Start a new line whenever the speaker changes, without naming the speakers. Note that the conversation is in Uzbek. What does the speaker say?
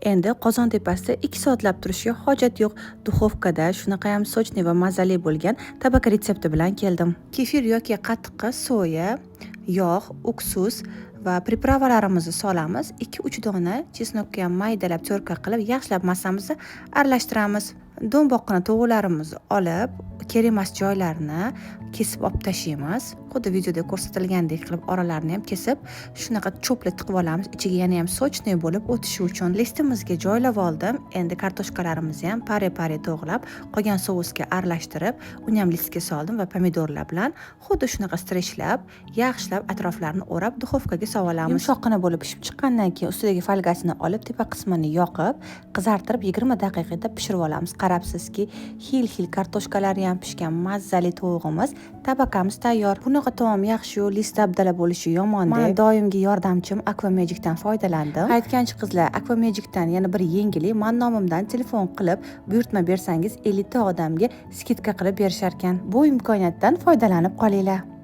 Endi qozon tepasida 2 soatlab turishiga hojat yo'q. Duxovkada shunaqa ham сочный va mazali bo'lgan tabaka retsepti bilan keldim. Kefir yoki qatiqqa soya, yog', уксус va приправа larimizni solamiz. 2-3 dona чеснок ni ham maydalab тёрка qilib, yaxshilab massamizni aralashtiramiz. Do'mboqqina tovuqlarimizni olib, kerak emas joylarini kesib olib tashlaymiz. Xuddi videoda ko'rsatilgandek qilib oralarini ham kesib, shunaqa cho'pli tiqib olamiz, ichiga yana ham сочный bo'lib o'tishi uchun. Listimizga joylab oldim. Endi kartoshkalarimizni ham pare-pare to'g'rab, qolgan sousga aralashtirib, uni ham listga soldim va pomidorlar bilan xuddi shunaqa stretch lab, yaxshilab atroflarini o'rab, duxovkaga solib olamiz. Yumshoqqina bo'lib pishib chiqqandan keyin ustidagi folgasini olib, tepa qismini yoqib, qizartirib 20 daqiqada pishirib olamiz. Qarabsizki, xil-xil kartoshkalari ham pishgan mazzali tovug'imiz, tabakamiz tayyor. Bunaqa taom yaxshi-yu, list dabdala bo'lishi yomon. Men doimgi yordamchim Aquamagicdan foydalandim. Aytgancha, qizlar, Aquamagicdan yana bir yengillik: man nomimdan telefon qilib buyurtma bersangiz, 50 ta odamga скидка qilib berisharkan. Bu imkoniyatdan foydalanib qolinglar.